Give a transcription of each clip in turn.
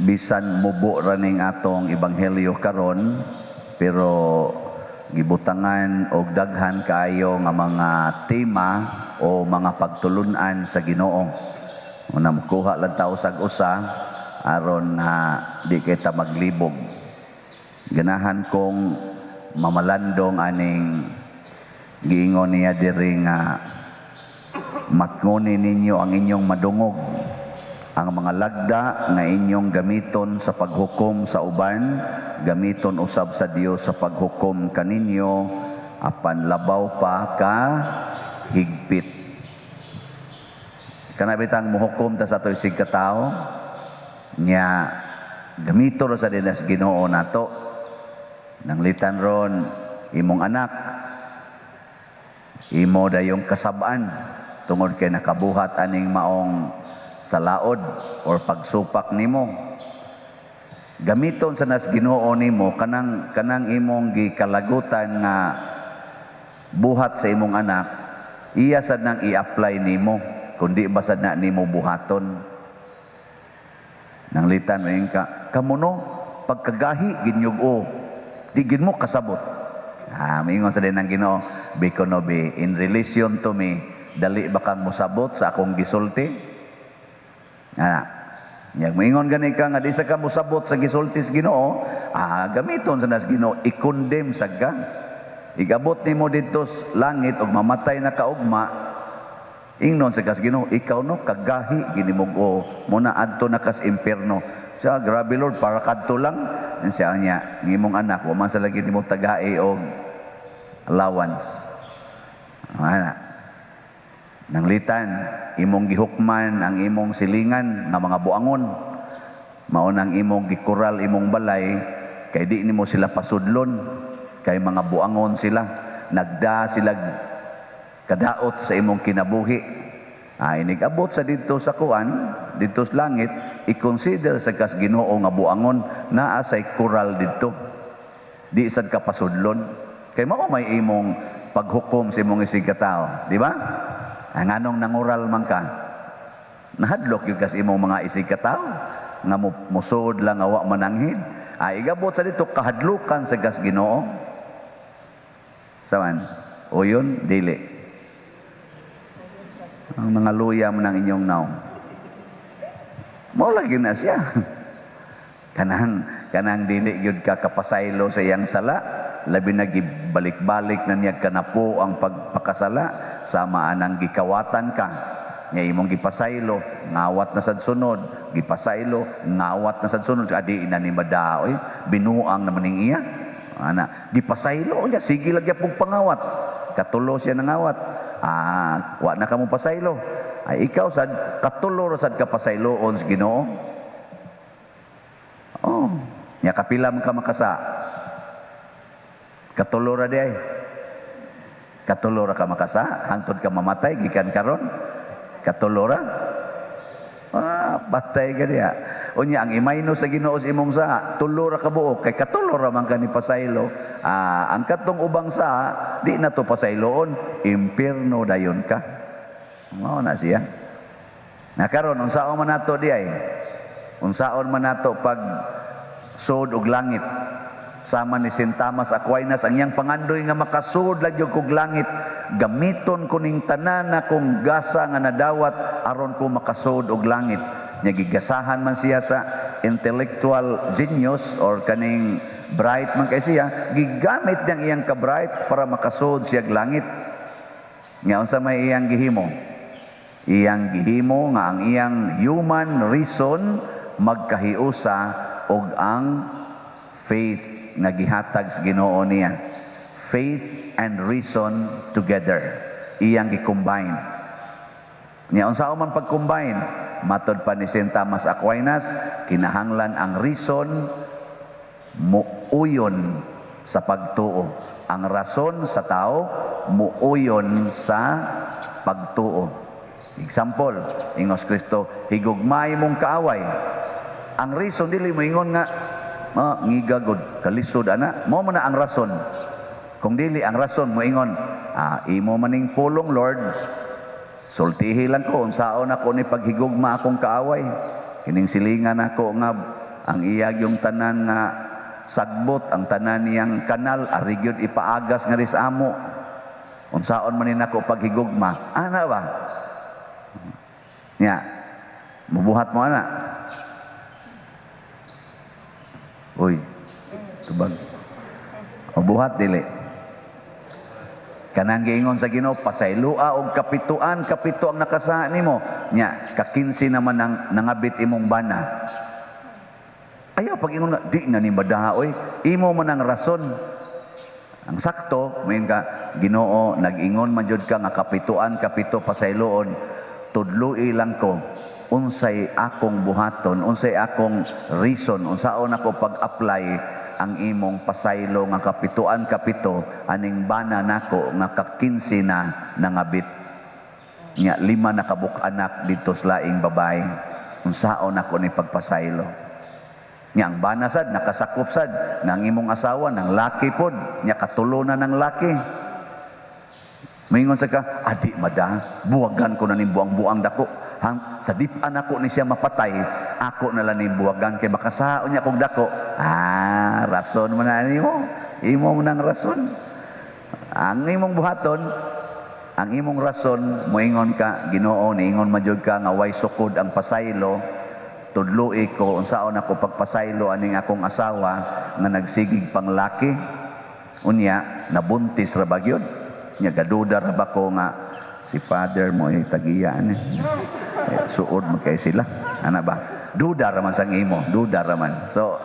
Bisan mubo ra ning atong ebanghelyo karon, pero gibutangan og daghan kaayo nga mga tema o mga pagtulunan sa Ginoo. Una, mukuha lang ta usag usa aron nga di kita maglibog. Ganahan kong mamalandong aning giingon niya diri nga matngoni ninyo ang inyong madungog. Ang mga lagda nga inyong gamiton sa paghukom sa uban, gamiton usab sa Dios sa paghukom kaninyo, apan labaw pa ka higpit. Kana bitang muhukom ta sa ato isig katawo nya, gamito ra sa dinas Ginoo nato. Nanglitan ron imong anak, imo dayong kasab-an tungod kay nakabuhat aning maong salaod or pagsupak nimo, gamiton sa nas Ginoo nimo kanang kanang imong gikalagutan nga buhat sa imong anak, iya sad nang i-apply nimo kundi ba sad na nimo buhaton. Nanglitan mo ka kamuno pagkagahi ginyug-o, di gid mo kasabot. Ah, moingon sa din ang Ginoo, "Biko no be in relation to me, dali ba kang mosabot sa akong gisulti?" Ah, nya moingon gani ka nga di sa ka mosabot sa gisulti sa Ginoo, ah, gamiton sa nas Ginoo, i-condemn sad ka. Igabot nimo didto sa langit ug mamatay na ka ugma, ingnon sa kas Ginoo, "Ikaw no, kagahi ginimug-o mo na, adto na kas impierno." Siya, "Grabe Lord, para kadto lang." Siya niya, "Ang imong anak, wa man sa lagi nimo tagai og allowance." Ana. Nanglitan, imong gihukman ang imong silingan nga mga buangon. Mao nang imong gikural imong balay kay di nimo sila pasudlon, kay mga buangon sila. Nagda sila kadaot sa imong kinabuhi. Ah, inig-abot sa didto sa kuan, didto sa langit, i-consider sa kas Ginoo nga buangon, naa say kural didto. Di sad ka pasudlon. Kay mao may imong paghukom sa imong isig katao, di ba? Ang anong nangural man ka, nahadlok gyud kas imong mga isig katao nga musod lang nga wa mananghid. Ah, igabot sa dito, kahadlukan sa kas Ginoo. Saman, o yun, dili. Ang mga luya mo ng inyong naong. Mao lagi na siya. Kanang dili gyud ka kapasaylo sa iyang sala, labi na gibalik-balik na niya kanapo ang pagpakasala, sama anang gikawatan ka. Nya imong gipasaylo, ngawat na sad sunod, gipasaylo, ngawat na sad sunod, adi ina ni madaoy, binuang naman ning iya. Ana, gipasaylo niya, sige lang gyapong pangawat. Katulo siya nangawat. Ah, wa na ka mo pasaylo. Ay, ikaw sad katulo ra sad ka pasayloon sa Ginoo. Oh, nya kapila man ka makasa? Katulo ra di ay. Katulo ra ka makasa hangtod ka mamatay gikan karon. Katulo ra. Ah, patay ka diya. Unya ang imayno sa Ginoo sa imong sa tulo ra ka buok kay katulo ra man ka ni pasaylo. Ah, ang katong ubang sa di na to pasayloon, impierno dayon ka. Mao na siya. Na karon, unsaon man nato di ay? Unsaon man nato pag sud og langit? Sama ni St. Thomas Aquinas, ang iyang pangandoy nga makasud lang gyud kog langit, gamiton ko ning tanan akong gasa nga nadawat aron ko makasud og langit. Nya gigasahan man siya sa intellectual genius or kaning bright man kay siya, gigamit niyang iyang ka-bright para makasud siya og langit. Nga unsa may iyang gihimo? Iyang gihimo nga ang iyang human reason magkahiusa og ang faith nga gihatag sa Ginoo niya. Faith and reason together. Iyang gi-combine. Nya unsa man pag-combine? Matod pa ni St. Thomas Aquinas, kinahanglan ang reason muuyon sa pagtuo. Ang rason sa tao muuyon sa pagtuo. Example, ingos Kristo, "Higugmay mong kaaway." Ang reason dili mo ingon nga, "Ah, ngiga gud, kalisod ana." Mao man na ang rason. Kung dili ang rason mo ingon, "Ah, imo maning pulong, Lord. Sultihi lang ko unsaon ako ni paghigugma akong kaaway. Kining silingan ako nga Ang iya yung tanan nga sagbot, ang tanan niyang kanal, ari gyud ipaagas nga sa amo. Unsaon man ni nako paghigugma? Ana ba? Nya, mubuhat mo ana. Uy, tubag. Mubuhat dili. Kanang giingon sa Ginoo, pasaylua og kapituan, kapito ang nakasaha nimo. Nya, kakinsi naman ang nangabit imong bana. Ayaw pag ingon nga, di na ni madaha oy. Imo man ang rason. Ang sakto, moingon ka, "Ginoo, nag-ingon man jud ka nga kapituan, kapito pasayloon. Tudloi lang ko unsay akong buhaton, unsay akong reason, unsaon ako pag-apply ang imong pasaylo nga kapituan kapito aning bana nako nga kakinsi na nangabit. Nya 5 na kabuk anak didto sa laing babae. Unsaon ako ni pagpasaylo?" Nya ang bana sad nakasakop sad nga ang imong asawa nang laki pod, nya katulo na ng laki. Moingon sa ka, "Adi mada, buwagan ko na ning buang-buang dako. Hang, sa dipan ako ni siya mapatay, ako na lang ning buwagan kay makasaon niya kog dako." Ah, rason mo na nimo. Imo mo nang rason. Ang imong buhaton, ang imong rason, moingon ka, "Ginoo, niingon man jud ka nga way sukod ang pasaylo, tudloi ko unsaon ako pagpasaylo aning akong asawa nga nagsigig panglaki. Unya, nabuntis ra ba gyud? Nya gaduda ra ba ko nga si father mo ay tagiya ni? Eh, suod man kay sila." Ana ba? Duda ra man sang imo, duda ra man. So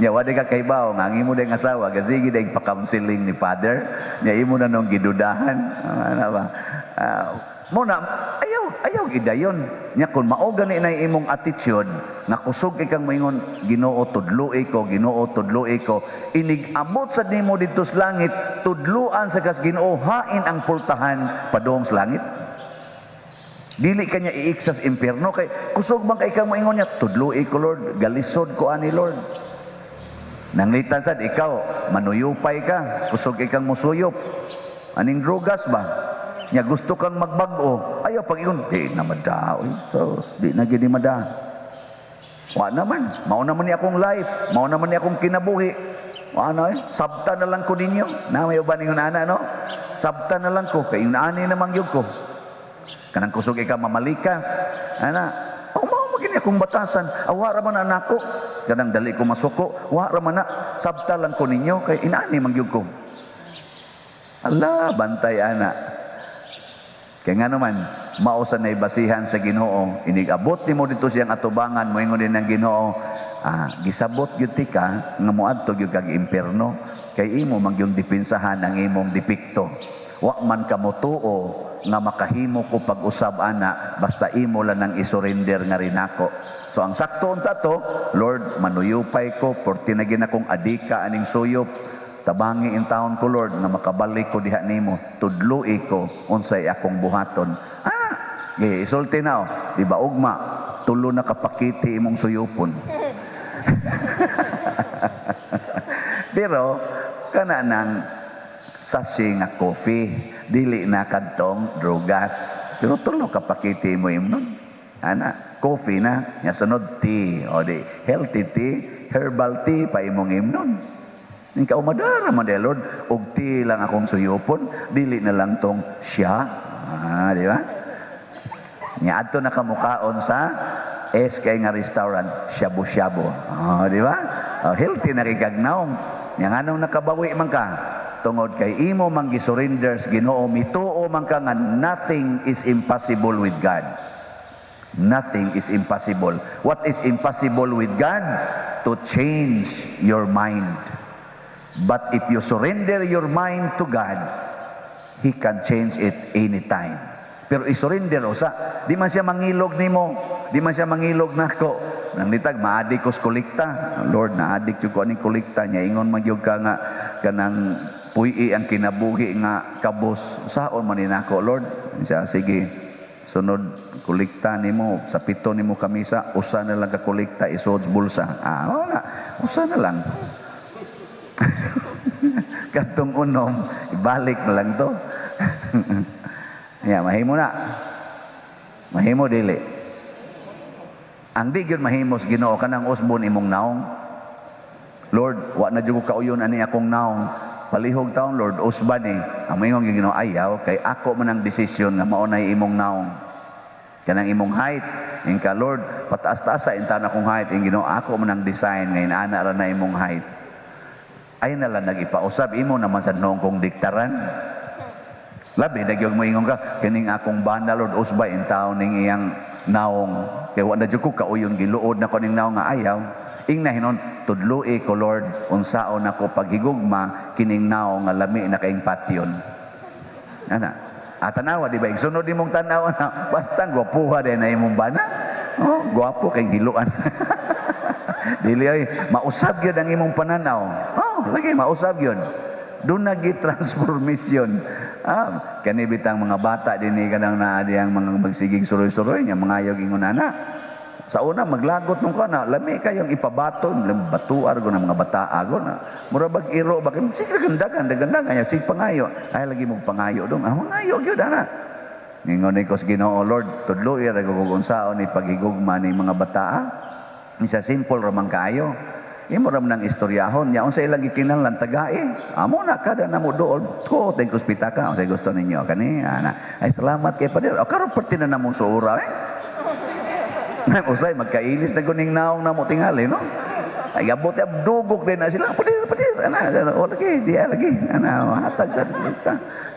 nya wala ka kahibaw nga ang imo ding asawa gasige ding pa-counseling ni father, nya imo na nung gidudahan. Ana ba? Mo na ayaw ayaw gidayon. Nya kun mao gani na imong attitude nga kusog kang moingon, "Ginoo, tudloi ko, Ginoo, tudloi ko," inig amot sa nimo didto sa langit, tudluan sa kas Ginoo, hain ang pultahan padung sa langit. Dili ka niya iiksas impierno kay kusog man kay kang moingon niya, "Tudloi ko, Lord, galisod ko ani, Lord." Nanglitan sad ikaw, manuyupay ka, kusog ikang musuyop. Aning drogas ba? Nya gusto kang magbag-o, ayaw pag ingon, "Di na mada, oy, so di na gini mada. Wa naman, mao naman ni akong life, mao naman ni akong kinabuhi. Wa na eh, sabta na lang ko ninyo." Na may uban ingon ana, no? "Sabta na lang ko kay ani naman gyud ko." Kanang kusog ikaw mamalikas. Ana, oh, mao man gini akong batasan. Awa ra man na nako. Kanang dali ko masuko, wa ra man na. Sabta lang ko ninyo kay inaani man gyud ko. Allah, bantay ana. Kaya nga naman, mao sa naibasihan sa Ginoo, inig-abot nimo dito siyang atubangan, moingon din ang Ginoo, "Gisabot gyud ti ka nga moadto gyud kag impierno kay imo man gyung dipinsahan ang imong depekto. Wa man ka motuo nga makahimo ko pag-usab ana, basta imo lang nang isurrender nga rinako." So ang sakto unta to, "Lord, manuyupay ko, porti na gin akong adika aning suyop. Tabangi in taon ko, Lord, nga makabalik ko diha nimo. Tudloi ko unsay akong buhaton." Ah, gi isulti na oh. Di ba ugma, tulo na ka pakiti imong suyupon. Pero kana nang sachet nga coffee, dili na kadtong drogas. Pero tulo ka pakiti mo imnon. Ana, coffee na, nya sunod tea. O di, healthy tea, herbal tea pa imong imnon. Ikaw umadara man de, "Lord, og tea lang akong suyupon, dili na lang tong siya." Ah, di ba? Nya adto na kamukaon sa SK nga restaurant, shabu-shabu. Oh, di ba? Oh, healthy na kay kag naong. Nya nganong nakabawi man ka? Tungod kay imo man gisurrender sa Ginoo, mituo man ka nga nothing is impossible with God. Nothing is impossible. What is impossible with God? To change your mind. But if you surrender your mind to God, He can change it anytime. Pero isurrender usa, di man siya mangilog nimo, di man siya mangilog nako. Nang litag maadik ko sa kolekta. "Lord, naadik jud ko aning kolekta." Nya ingon man gyud ka nga kanang puy-i ang kinabuhi nga kabos. "Saon man ni nako, Lord?" Siya, "Sige, sunod kolekta nimo sa pito nimo kamisa, usa na lang ka kolekta isuod sa bulsa." Ah, wala. Usa na lang. Katong unom, ibalik na lang to. Ya, mahimo na. Mahimo dili. Ang di gyud mahimos Ginoo kanang usbon imong naong. Lord, wa na jud ko kauyon ani akong naong. Palihog taon, Lord, usban ni. Ang moingon gyud Ginoo, ayaw kay ako man ang desisyon nga mao nay imong naong. Kanang imong height, ing ka Lord, pataas-taas sa intan akong height, ing Ginoo, ako man ang design nga inana ra na imong height. Ay na lang nag-ipausab imo naman sa noong kong diktaran. Labi na gyud moingon ka kining akong bana, Lord, usbay in taon ning iyang naong. Kay wa na jud ko kauyon, giluod na ko ning naong nga ayaw. Ing na hinon, tudloi ko, Lord, unsaon ako paghigugma kining naong nga lami na kaing patyon. Ana. Ah, tanawa, di ba? Igsunod nimong tanawa na, basta gwapuha din na imong bana. Oh, gwapo kay hiluan. Dili ay mausab gyud ang imong pananaw. Oh, lagi mausab gyud. Doon nagi transformation. Ah, kani bitang mga bata dinhi kanang naa diyang mga magsigig suroy-suroy nga mga ayog ingon ana. Sa una maglagot nung kana, lami kayong ipabaton, batuar go na mga bata ago na. Mura bag iro ba kay sige gandagan, dagandagan ya sige pangayo. Ay lagi mong pangayo dong. Ah, mangayo gyud ana. Ningon ni kos Ginoo, Lord, tudloi ra kog unsaon ni paghigugma ni mga bata. Isa simple ra man kaayo. Imo ra man ang istoryahon nya unsa ilang gikinahanglan tagae. Amo na kada namo dool ko teng pitaka unsay gusto ninyo kani ana. Ay salamat kay pader. O karon perti na namo suura eh. Usay magkailis na kuning naong namo tingali no. Ay abot ab dugok din na sila. Pader pader ana o lagi di lagi ana hatag sa kolekta.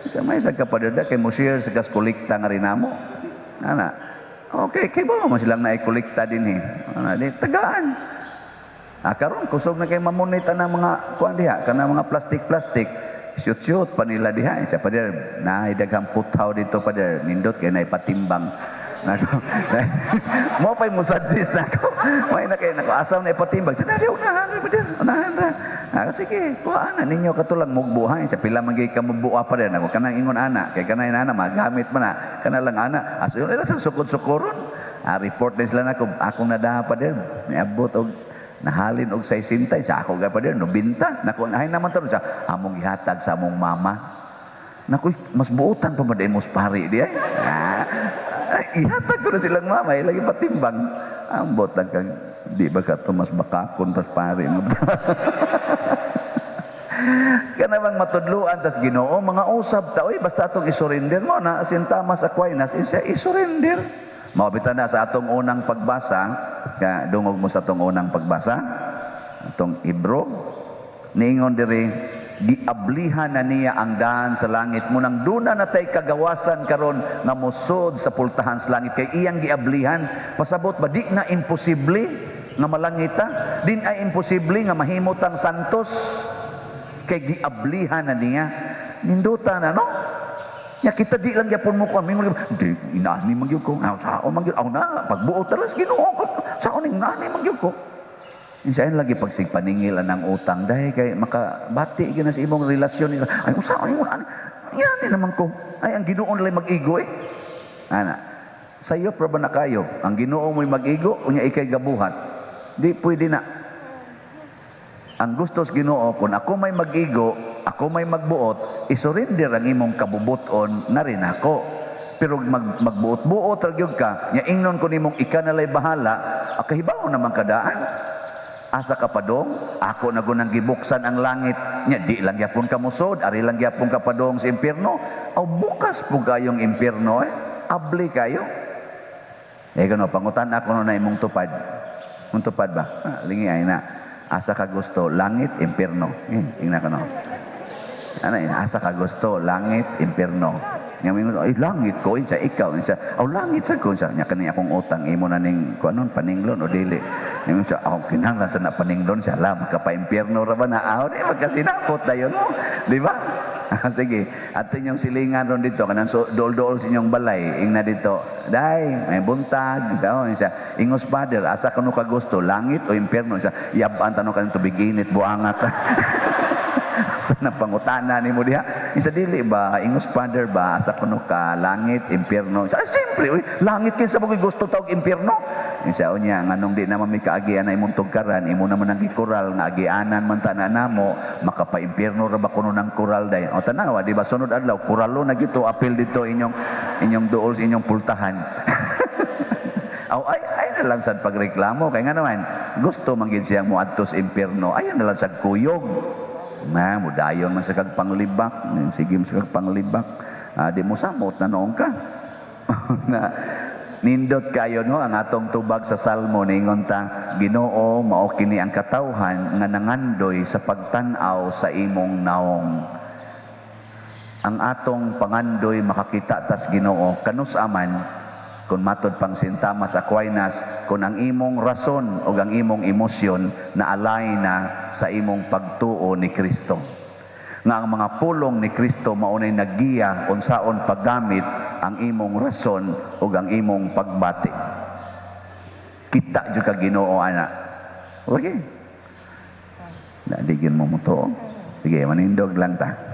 Sa may sa kapader da kay mo share sa kas kolekta nga rin namo. Ana. Okay, kay ba mo silang naikolekta din eh. Ana di tagaan. Ah, karon kusog na kay mamunit ang mga kuan diha kana mga plastic-plastic. Shoot-shoot pa nila diha. Sa pader naay daghang puthaw dito pader. Nindot kay naay patimbang. Nako. Mo pa'y musadsis nako. May na kay nako asaw na ipatimbang. Sa di unahan ra pader. Unahan ra. Ah, sige, kuhaan na ninyo katulang mugbuhay sa pila man gyud ka mubuha pa nako kanang ingon ana kay kanang ana magamit man na kana lang ana. Aso ila sa sukod-sukoron. Ah, report din sila nako akong nadaha pader. Niabot og nahalin og 60 sa ako ga pader 90 nako ay naman taron sa among gihatag sa among mama. Naku, mas buotan pa ba mo pari di ay? Ah, ihatag ko na silang mama, ay lagi patimbang. Ambot lang kag di ba ka to mas bakakon pas pari mo. Kana bang matudluan tas Ginoo mga usab ta oy basta atong isurrender mo na Saint Thomas Aquinas siya isurrender. Mao bitaw na sa atong unang pagbasa, ka dungog mo sa atong unang pagbasa, atong Hebro, niingon diri giablihan na niya ang daan sa langit mo nang duna na tay kagawasan karon nga mosod sa pultahan sa langit kay iyang giablihan. Pasabot ba di na imposible nga malangita, din ay imposible nga mahimot ang santos kay giablihan na niya. Ninduta na no. Nya kita di lang gyapon mo kuan mingon di inani man gyud ko, sao man gyud aw na pagbuot talas Ginoo ko sao ning nani man gyud ko. Insain lagi pagsigpaningil ang utang dahil kay makabati gyud na sa imong relasyon ni ay unsa ani inani naman ko ay ang Ginoo nila mag-igo eh. Ana sayo pra ba na kayo ang Ginoo mo'y mag-igo unya ikay gabuhat di pwede na. Ang gusto sa Ginoo kung ako may mag-igo, ako may magbuot, isurrender ang imong kabubuton na rin ako. Pero magbuot-buot ra gyud ka, nya ingnon ko nimong ika na lay bahala, kahibaw naman kadaan. Asa ka padong, ako na gunang gibuksan ang langit. Nya di lang gyapon ka musod, ari lang gyapon ka padong sa impierno. Aw bukas po kayong impierno eh. Abli kayo. Eh gano pangutan ako no na imong tupad. Imong tupad ba? Ah, lingi ay na. Asa ka gusto, langit, impierno. Eh, ingna ka no. Ano, asa ka gusto, langit, impierno. Nga mingon, ay langit ko, insa ikaw, insa, aw langit sa ko, insa, nya kani akong utang, imo na ning, kuanon, paninglon o dili. Ingon siya, ako kinahanglan sa na paninglon siya, la, makapa-impierno ra ba na, aw, di, magkasinapot dayon mo, di ba? Sige, at inyong silingan ron dito, kanang so, dool-dool sa inyong balay, ingna dito, day, may buntag, isa, oh, isa, ingos father, asa kano ka gusto, langit o impierno, isa, yabaan tanong ka ng tubig init, buanga ka. Sa napangutana ni mo diha, isa dili ba, ingos father ba, asa kuno ka, langit, impierno, isa, ay, siyempre, uy, langit kinsa mo gusto tawag impierno. Isa unya, nganong di naman may kaagian na imong tugkaran, imo naman ang gikural, nga agianan man tanan namo, makapa-impierno ra ba kuno ng kural day. O tanawa, di ba sunod adlaw, kuralo na gito, apil dito inyong inyong duol sa inyong pultahan. Aw, ay ay na lang sad pagreklamo kay nga naman gusto man gid siyang moadto sa impierno. Ay na lang sad kuyog. Na mudayon man sa kag panglibak, sige mo sa kag panglibak. Ah, di mo samot na noon ka. Na nindot kayo, no, ang atong tubag sa Salmo. Ningon ta, "Ginoo, mao kini ang katawhan nga nangandoy sa pagtan-aw sa imong naong." Ang atong pangandoy makakita tas Ginoo kanus aman kung matod pang Saint Thomas Aquinas, kung ang imong rason o ang imong emosyon na alay na sa imong pagtuo ni Kristo, nga ang mga pulong ni Kristo maunay naggiya unsaon paggamit ang imong rason ug ang imong pagbati. Kita jud ka Ginoo ana. Lagi na, di gyud mo mutuo. Sige, manindog lang ta.